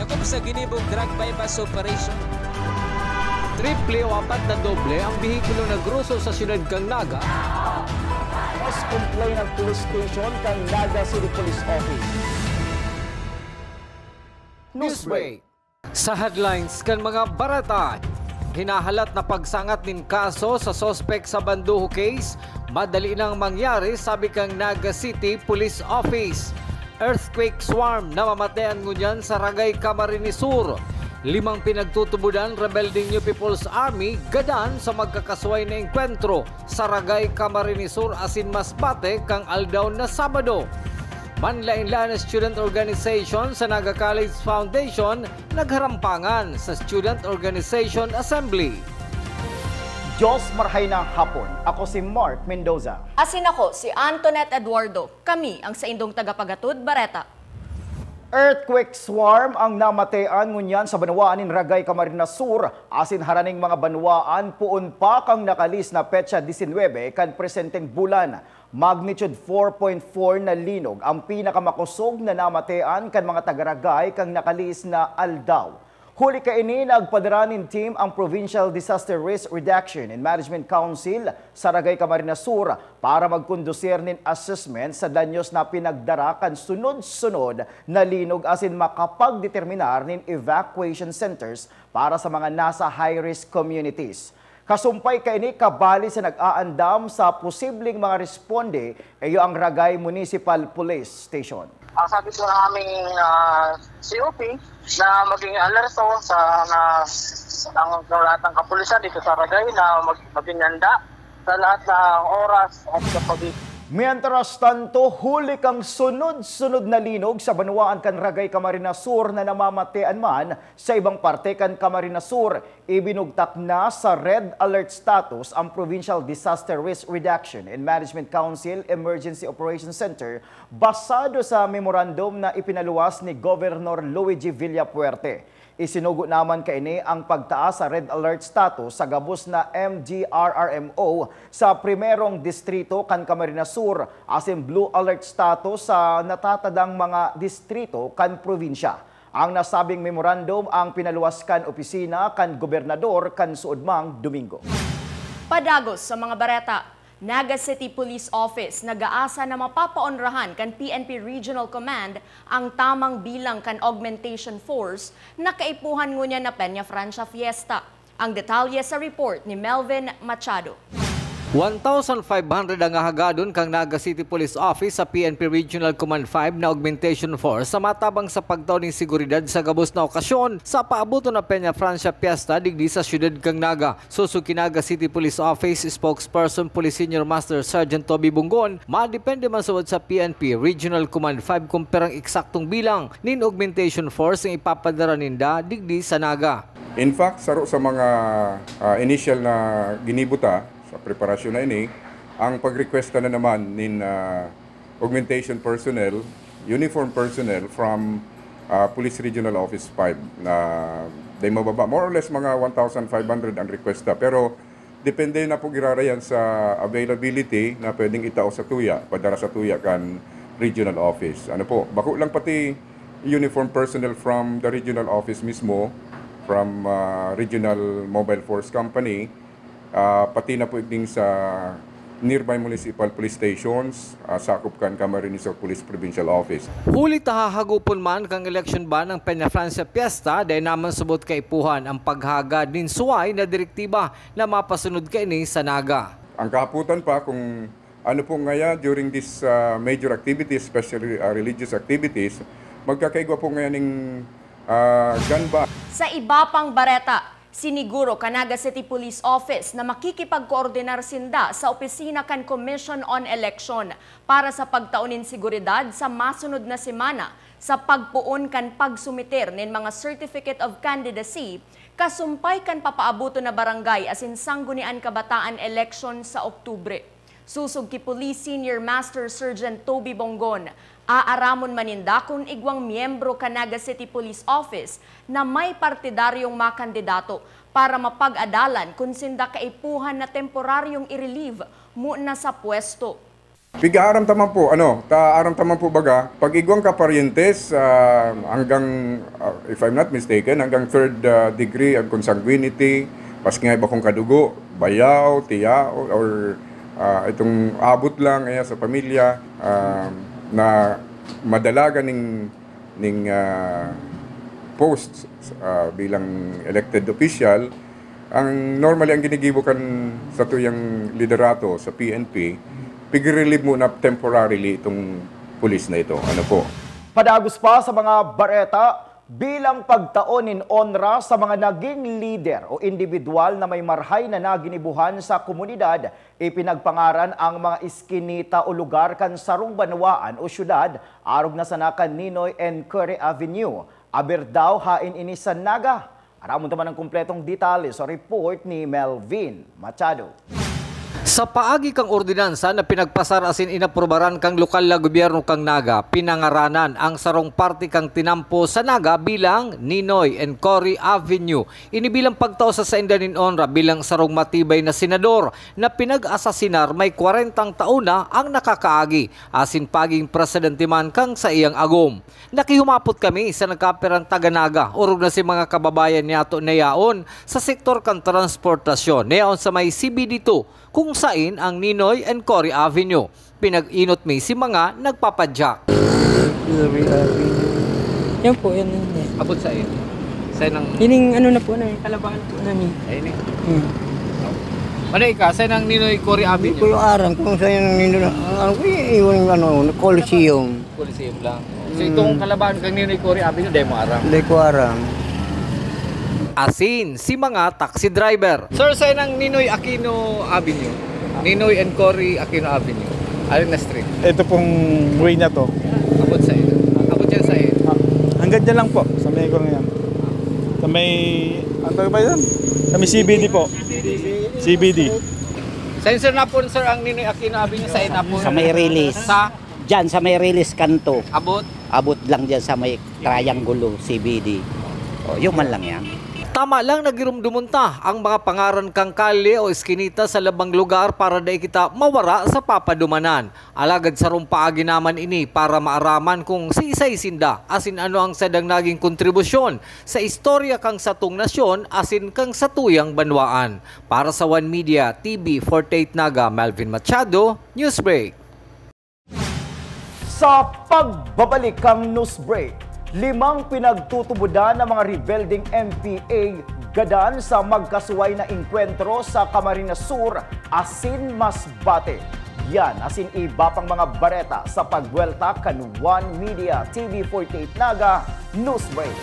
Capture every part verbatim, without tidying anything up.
Dakop sa ginibong drug buy-bust operation. Triple o apat na doble ang behikulo na groso sa siyudad kan Naga. Mas complain ang police station kan Naga City Police Office. Newsbreak. Sa headlines kan mga bareta, hinahalat na pagsangat nin kaso sa suspek sa Banduho case, madali nang mangyari, sabi kan Naga City Police Office. Earthquake swarm, namamatean ngunyan sa Ragay, Camarines Sur. Limang pinagtutubodan, rebeldeng New People's Army, gadan sa magkakasuway na engkwentro sa Ragay, Camarines Sur asin Masbate kan aldaw na Sabado. Manlaen-laen na student organization sa Naga College Foundation nagharampangan sa Student Organization Assembly. Diyos marhay na hapon. Ako si Mark Mendoza. Asin ako si Antoinette Eduardo. Kami ang saindong tagapagatod bareta. Earthquake swarm ang namatean ngunyan sa banwaan nin Ragay, Camarines Sur, asin haraning mga banwaan poon pa kan nakalis na petsa disinwebe kan presenteng bulan. Magnitude four point four na linog ang pinakamakosog na namatean kan mga taga-Ragay kan nakalis na aldaw. Huli kaini, nagpadara nin team ang Provincial Disaster Risk Reduction and Management Council sa Ragay, Camarines Sur para magkondusir nin assessment sa danyos na pinagdara kan sunod-sunod na linog asin makapagdeterminar nin evacuation centers para sa mga nasa high-risk communities. Kasumpay kaini, kabali sa nag-aandam sa posibleng mga responde, iyo ang Ragay Municipal Police Station. Ang sabi po ng aming, ah, C O P na maging alerto sa, na, ang lahat ng kapulisan dito sa Ragay na mag-, maging handa sa lahat ng oras at sa pag- Mientras tanto, huli kang sunod-sunod na linog sa banwaan kan Ragay, Camarines Sur na namamatean man sa ibang parte kan Camarines Sur, ibinugtak na sa red alert status ang Provincial Disaster Risk Reduction and Management Council Emergency Operations Center basado sa memorandum na ipinaluwas ni Governor Luigi Villafuerte. Isinugo naman kaini ang pagtaas sa red alert status sa gabos na M D R R M O sa Primerong Distrito kan Camarines Sur, asin blue alert status sa natatadang mga distrito kan probinsya. Ang nasabing memorandum ang pinaluwas kan opisina kan gobernador kan suodmang Domingo. Padagos sa mga bareta. Naga City Police Office nag-aasa na mapapaonrahan kan P N P Regional Command ang tamang bilang kan augmentation force na kaipuhan ngunyan na Peña Francia Fiesta. Ang detalye sa report ni Melvin Machado. One thousand five hundred ang hahagadon kan Naga City Police Office sa P N P Regional Command five na augmentation force sa matabang sa pagtao nin seguridad sa gabos na okasyon sa paaboton na Peña Francia Fiesta digdi sa siyudad kan Naga. Sosog ki Naga City Police Office Spokesperson Police Senior Master Sergeant Toby Bunggon, madepende man sawad sa P N P Regional Command five kung pirang eksaktong bilang nin augmentation force ang ipapadara ninda digdi sa Naga. In fact, saro sa mga, ah, initial na ginibo ta sa preparasyon na ini, ang pagrequesta na naman nin, ah, augmentation personnel, uniform personnel from, ah, Police Regional Office five na dai mababa. More or less, mga one thousand five hundred ang requesta. Pero depende na po giraray yan sa availability na pwedeng itao sa tuya, padara sa tuya kan regional office. Ano po, bako lang pati uniform personnel from the regional office mismo, from, ah, Regional Mobile Force Company, ah, pati na po igning sa nearby municipal police stations, ah, sakop kan Camarines Sur Police Provincial Office. Huli ta hahagupon man kan election ban ang Peña Francia Fiesta, dai naman subot kaipuhan ang paghagad nin suway na direktiba na mapasunod kaini sa Naga. Ang kahapotan pa kung ano po ngaya during this, ah, major activities, especially, ah, religious activities, magkakaigwa po ngaya ning, ah, gun ban. Sa iba pang bareta, siniguro kan Naga City Police Office na makikipagkoordinar sinda sa opisina kan Commission on Election para sa pagtao nin seguridad sa masunod na semana sa pagpoon kan pagsumiter nin mga Certificate of Candidacy kasumpay kan papaaboton na barangay asin sanggunian kabataan election sa Oktubre. Sosog ki Police Senior Master Sergeant Toby Bonggon, aaramon man ninda kun igwang miyembro kan Naga City Police Office na may partidaryong makandidato para mapag-adalan kun sinda kaipuhan na temporaryong i-relieve muna sa pwesto. Pigaaram ta man po, ano, ta aram ta man po baga, pag igwang ka paryentes, ah, hanggang, ah, if I'm not mistaken, hanggang third, ah, degree ang consanguinity, pas nga iba kong kadugo, bayaw, tiya, or, ah, itong abot lang, ayan, sa pamilya, ah, na madalagan ning, ning, ah, post, ah, bilang elected official. Ang normally, ang ginigibo kan satuyang liderato sa P N P, pigre-relieve muna temporarily itong pulis na ito. Ano po? Padagos pa sa mga bareta, bilang pagtao nin onra sa mga naging lider o indibidwal na may marhay na naginibuhan sa komunidad, ipinagpangaran ang mga iskinita o lugar kan sarong banwaan o syudad, arog na sana kan Ninoy and Cory Avenue. Aber daw haen ini sa Naga. Aramon ta man ang kompletong detalye sa report ni Melvin Machado. Sa paagi kang ordinansa na pinagpasar asin inaprubaran kang lokal na gobyerno kang Naga, pinangaranan ang sarong parte kang tinampo sa Naga bilang Ninoy and Cory Avenue. Ini bilang pagtao sa sainda nin onra bilang sarong matibay na senador na pinag-asasinar may kwarentang taon na ang nakakaagi, asin pagiging presidente man kang saiyang agom. Nakihumapot kami sa nagkapirang taga Naga, orog na si mga kababayan niyato na yaon sa sektor kan transportasyon, na yaon sa may C B D two, kung sain ang Ninoy and Cory Avenue. Pinag-inot mi si mga nagpapadyak. Yan po, yan, yan, yan. Abot sa inyo. Sa nang Yun yung ano na po namin, kalabaan po namin. Ayun eh. Hmm. Ano ka? Sa nang Ninoy Cory Avenue? Hindi ko aram kung saan yung Ninoy. Ang, ang, yung ano, Coliseum. Coliseum lang. So, Mm. itong kalabaan kang Ninoy Cory Avenue, di mo aram? Hindi ko aram. Asin, si mga taxi driver. Sir, sa nang Ninoy Aquino Avenue? Ninoy and Cory Aquino Avenue. Alin na street? Ito pong way na to. Abot sa inyo. Abot yan sa inyo. Ah, hanggang dyan lang po, sa may ko ngayon. Sa may, ano tawag ba yun? Sa may C B D po. C B D. Sa inyo, sir, na po, sir, ang Ninoy Aquino Avenue, sa inyo na po. Sa may release. Sa Diyan sa may release kanto. Abot? Abot lang diyan sa may triangulo, C B D. O, yun man lang yan. Tama lang na giromdomon ta ang mga pangaran kang kalye o eskinita sa labang lugar para dai kita mawara sa papadumanan. Alagad sarong paagi naman ini para maaraman kung siisay sinda asin ano ang sadang naging kontribusyon sa istorya kang satong nasyon asin kang satuyang banwaan. Para sa One Media, T V forty-eight Naga, Melvin Machado, Newsbreak. Sa pagbabalik kan news break, limang pinagtutubodan na mga rebeldeng M P A gadan sa magkasuway na engkwentro sa Camarines Sur asin Masbate. Yan asin iba pang mga bareta sa pagbuwelta kan One Media T V forty-eight Naga News Break.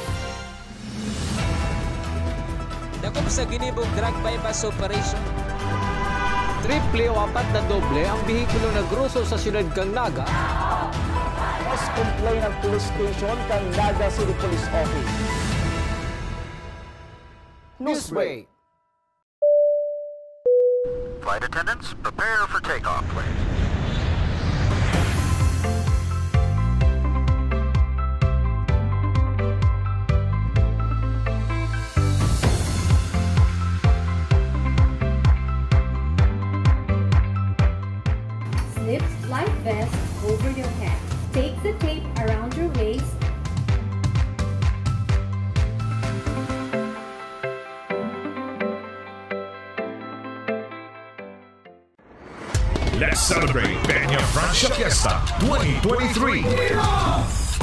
Dakop sa ginibong drug buy-bust operation. Triple o apat na doble ang behikulo na groso sa siyudad kan Naga. Mas complain ang police station kan Naga City Police Office. Newsbreak. Flight attendants, prepare for takeoff, please. Slip life vest over your head. Take the tape around your waist. Let's celebrate Peña Francia Fiesta twenty twenty-three.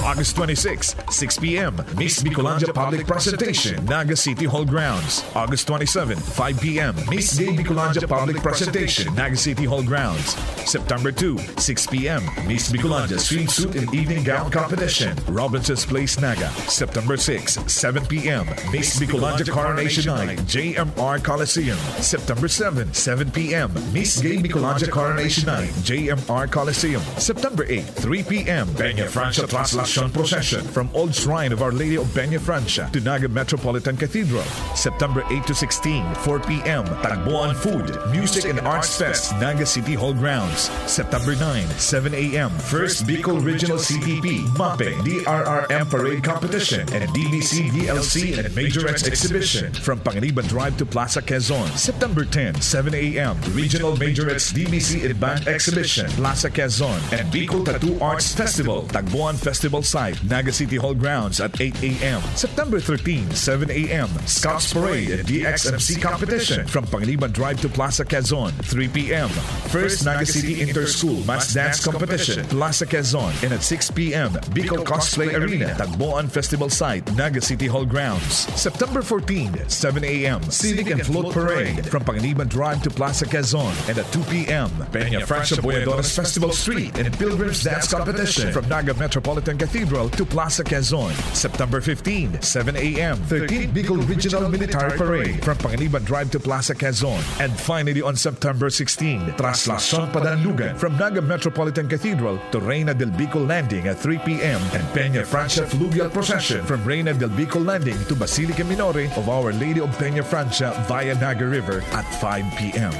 August twenty-six, six p.m., Miss Bicolandia Public Presentation, Naga City Hall Grounds. August twenty-seven, five p.m., Miss Gay Bicolandia Public Presentation, Naga City Hall Grounds. September two, six p.m., Miss Bicolandia Swimsuit and Evening Gown Competition, Robinson's Place, Naga. September six, seven p.m., Miss Bicolandia Coronation Night, J M R Coliseum. September seven, seven p.m., Miss Gay Bicolandia Coronation Night, J M R Coliseum. September eight, three p.m., Peña Francia Traslacion Procession from Old Shrine of Our Lady of Peña Francia to Naga Metropolitan Cathedral, September eight to sixteen, four p m. Tagboan Food, Music and Arts Fest, Naga City Hall grounds, September nine, seven a m. First Bicol Regional C T P, MAPEH, D R R M Parade Competition, and D B C D L C and Majorettes Exhibition from Panganiban Drive to Plaza Quezon, September ten, seven a m. Regional Majorettes D B C and Band Exhibition, Plaza Quezon, and Bicol Tattoo Arts Festival, Tagboan Festival Site, Naga City Hall grounds at eight a m. September thirteen, seven a m. Scouts Parade and D X M C Competition from Panganiban Drive to Plaza Quezon, three p m. First Naga City Inter-School Mass Dance Competition, Plaza Quezon, and at six p m, Bicol Cosplay Arena, Tagboan Festival Site, Naga City Hall grounds. September fourteen, seven a m, Civic and Float Parade from Panganiban Drive to Plaza Quezon, and at two p m, Peña Francia Boyadoras Festival Street and Pilgrims Dance Competition from Naga Metropolitan Cathedral to Plaza Quezon. September fifteen, seven a m, thirteenth Bicol Regional Military Parade from Panganiban Drive to Plaza Quezon. And finally, on September sixteen, Traslacion Padanlugan from Naga Metropolitan Cathedral to Reina del Bicol Landing at three p m, and Peña Francia Fluvial Procession from Reina del Bicol Landing to Basilica Minore of Our Lady of Peña Francia via Naga River at five p m.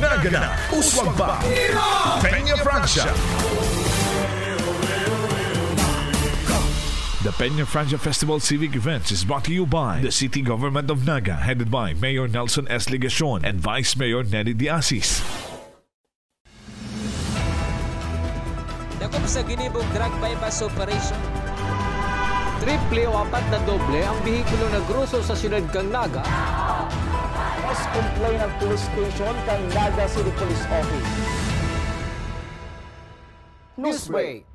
Naga na, uswag pa! Peña Francia! The Peña Francia Festival Civic Events is brought to you by the City Government of Naga, headed by Mayor Nelson S. Legacion and Vice Mayor Nelly Diasis. Dakop sa ginibong drug buy-bust operation. Triple o apat na doble ang behikulo na groso sa siyudad kan Naga. Mas complaint ang police station kan Naga City Police Office. Newsbreak.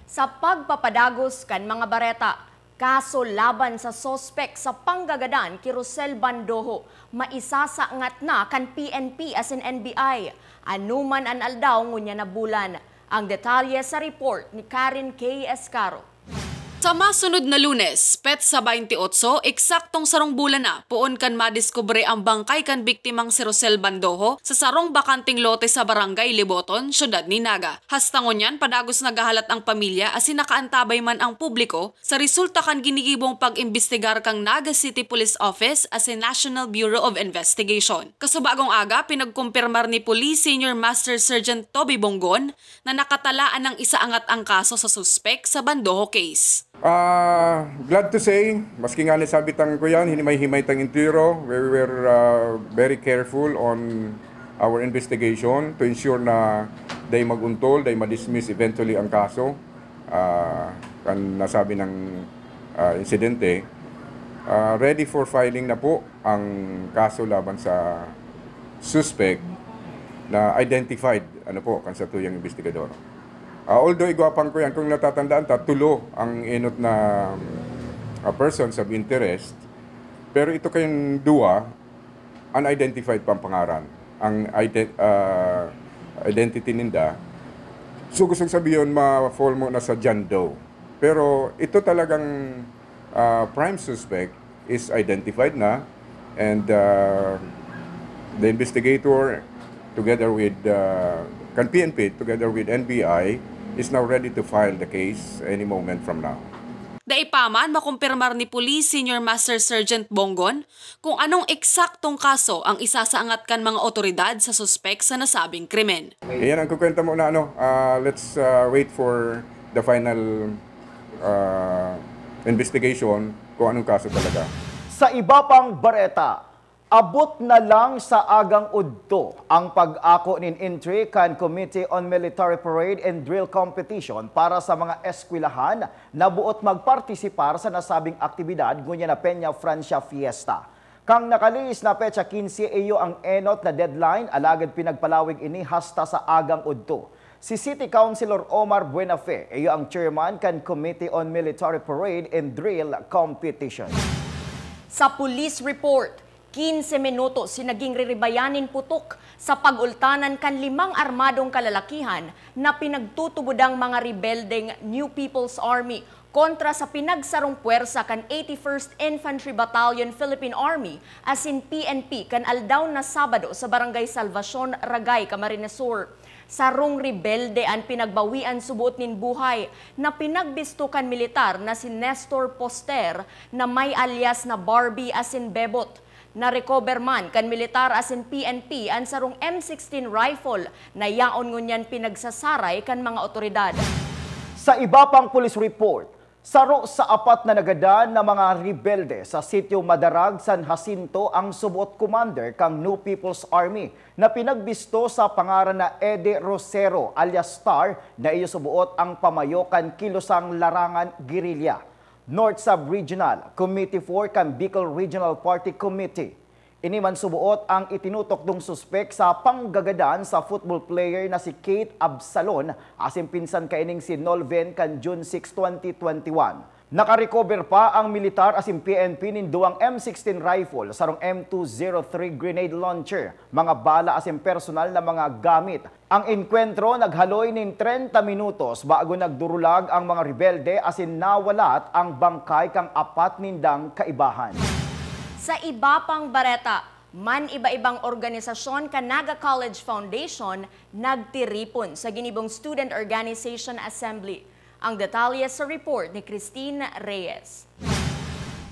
Sa pagpapadagos kan mga bareta, kaso laban sa suspek sa panggagadan ki Rosel Bandoho, maisasangat na kan P N P asin N B I. Anoman an aldaw ngunyan na bulan. Ang detalye sa report ni Karen K. Escaro. Sa masunod na Lunes, petsa baynte otso, eksaktong sarong bulan na, poon kan madiskubre ang bangkay kan biktimang si Rosel Bandoho sa sarong bakanteng lote sa Barangay Liboton, Siyudad ni Naga. Hasta ngunyan, padagos naghahalat ang pamilya asin nakaantabay man ang publiko sa resulta kan ginigibong pag-imbestigar kan Naga City Police Office asin National Bureau of Investigation. Kasubagong aga, pinagkumpirmar ni Police Senior Master Sergeant Toby Bonggon na nakatalaan nang isaangat ang kaso sa suspek sa Bandoho case. Ah, glad to say, maski nga ni sabit ang kuyan, hinimay-himay tang entero, we were, ah, very careful on our investigation to ensure na dai mag-untol, dai ma-dismiss eventually ang kaso, ah, kan nasabi ng, ah, insidente. Ah, ready for filing na po ang kaso laban sa suspect na identified, ano po, kan satuyang investigador. Ah, although igwa pang kuyan, kung natatandaan ta, tulo ang enot na, ah, persons of interest, pero ito kayong duwa, unidentified pa ang pangaran, ang ide-, ah, identity ninda. So, gustong sabihin, ma-fall mo na sa John Doe. Pero ito talagang, ah, prime suspect is identified na, and, ah, the investigator together with, ah, kan P N P, together with N B I, is now ready to file the case any moment from now. Dai pa man makumpirmar ni Police Senior Master Sergeant Bonggon kung anong eksaktong kaso ang isasaangat kan mga otoridad sa suspek sa nasabing krimen. Iyan ang kukwenta mo na ano, ah, let's, ah, wait for the final, ah, investigation kung anong kaso talaga. Sa iba pang bareta, abot na lang sa agang udto ang pag-ako nin entry kan Committee on Military Parade and Drill Competition para sa mga eskwelahan na buot magpartisipar sa nasabing aktibidad ngunyan na Peña Francia Fiesta. Kan nakalihis na petsa quince, iyo ang enot na deadline, alagad pinagpalawig ini hasta sa agang udto. Si City Councilor Omar Buenafe, iyo ang chairman kan Committee on Military Parade and Drill Competition. Sa police report, quince minutos si naging riribayan nin putok sa pag-ultanan kan limang armadong kalalakihan na pinagtutubodang mga rebeldeng New People's Army kontra sa pinagsarong pwersa kan eighty-first Infantry Battalion Philippine Army asin P N P kan aldaw na Sabado sa Barangay Salvacion, Ragay, Camarines Sur. Sarong rebelde an pinagbawian suboot nin buhay na pinagbisto kan militar na si Nestor Poster na may alias na Barbie asin Bebot. Narecover man kan militar asin P N P an sarong M sixteen rifle na yaon ngunyan pinagsasaray kan mga otoridad. Sa iba pang police report, saro sa apat na nagadan na mga rebelde sa Sitio Madarag, San Jacinto ang suboot commander kan New People's Army na pinagbisto sa pangaran na Eddie Rosero alias Star na iyo suboot ang pamayo kan kilosang larangan guerrilla. North Sub-Regional Committee four kan Bicol Regional Party Committee. Ini man suboot ang itinutukdong suspek sa panggagadan sa football player na si Kate Absalon asin pinsan kaining si Nolven kan June six, twenty twenty-one. Nakarecover pa ang militar asin P N P nin duwang M sixteen rifle, sarong M two zero three grenade launcher, mga bala asin personal na mga gamit. Ang engkwentro naghaloy nin trenta minutos bago nagdurulag ang mga rebelde asin nawalat ang bangkay kan apat nindang kaibahan. Sa iba pang bareta, man-iba-ibang organisasyon kan Naga College Foundation nagtiripon sa ginibong Student Organization Assembly. Ang detalye sa report ni Christine Reyes.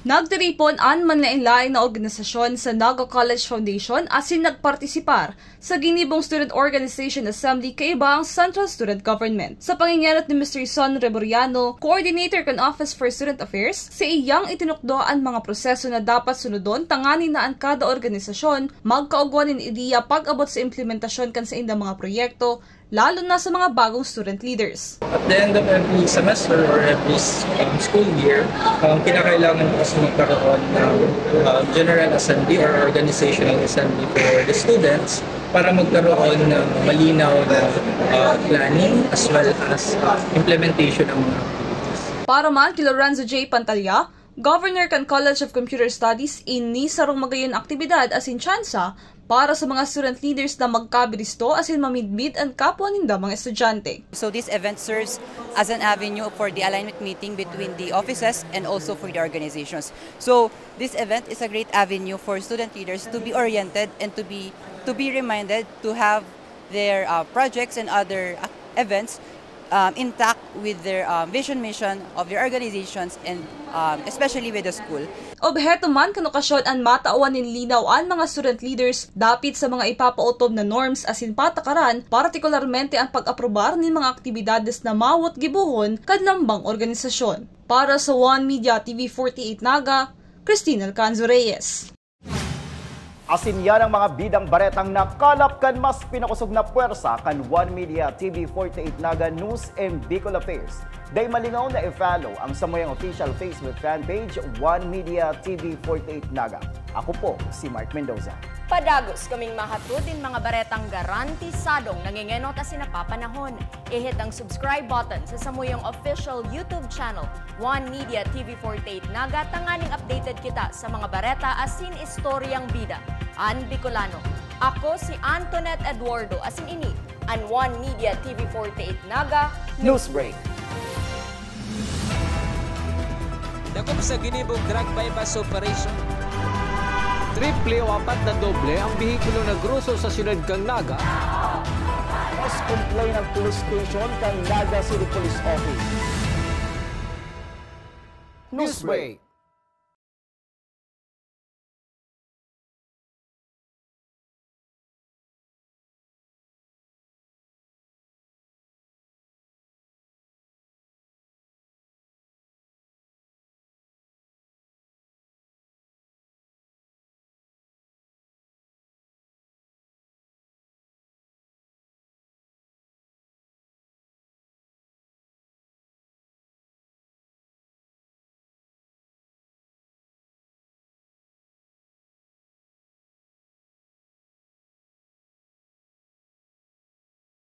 Nagtiripon an manlaen-laen na organisasyon sa Naga College Foundation asin nagpartisipar sa ginibong Student Organization Assembly kaiba ang Central Student Government. Sa pangingenot ni Mister Son Reboriano, Coordinator kan Office for Student Affairs, sa iyang itinukdo an mga proseso na dapat sunodon tanganing na an kada organisasyon magkaugwa nin ideya pag-abot sa implementasyon kan saindang mga proyekto, lalo na sa mga bagong student leaders. At the end of every semester or every um, school year, um, kinakailangan ko kasi magkaroon ng um, General Assembly or Organizational Assembly for the students para magkaroon ng malinaw na uh, planning as well as uh, implementation ng mga activities. Para man kay Lorenzo J. Pantalia, Governor kan College of Computer Studies, ini sarong magayon aktibidad asin tsansa para sa mga student leaders na magkabisto asin mamidbid an kapwa ninda mga estudyante. So this event serves as an avenue for the alignment meeting between the offices and also for the organizations. So this event is a great avenue for student leaders to be oriented and to be to be reminded to have their uh, projects and other uh, events um, intact with their um, vision mission of their organizations and um, especially with the school. Obheto man kan okasyon an matawan nin linaw an mga student leaders dapit sa mga ipapaotob na norms asin patakaran, partikularmente an pag-aprobar nin mga aktibidades na mawot gibohon kan lambang organisasyon. Para sa One Media T V forty-eight Naga, Christine Alcanzo Reyes. Asin yan ang mga bidang baretang nakalap kan mas pinakosog na pwersa kan One Media T V forty-eight Naga News and Bicol Affairs. Dai malingaw na i-follow ang samuyang official Facebook fan page, One Media T V forty-eight Naga. Ako po si Mark Mendoza. Padagos kaming mahatod nin mga baretang garantisadong nangengenot asin napapanahon. I-hit ang subscribe button sa samuyang official YouTube channel, One Media T V forty-eight Naga, tanganing updated kita sa mga bareta asin istoryang bida an Bicolano. Ako si Antoinette Eduardo asin ini an One Media T V forty-eight Naga Newsbreak. Dakop sa ginibong drug buy-bust operation. Triple o apat na doble ang behikulo na groso sa siyudad kan Naga. Mas complain ang police station kan Naga City Police Office. Newsbreak.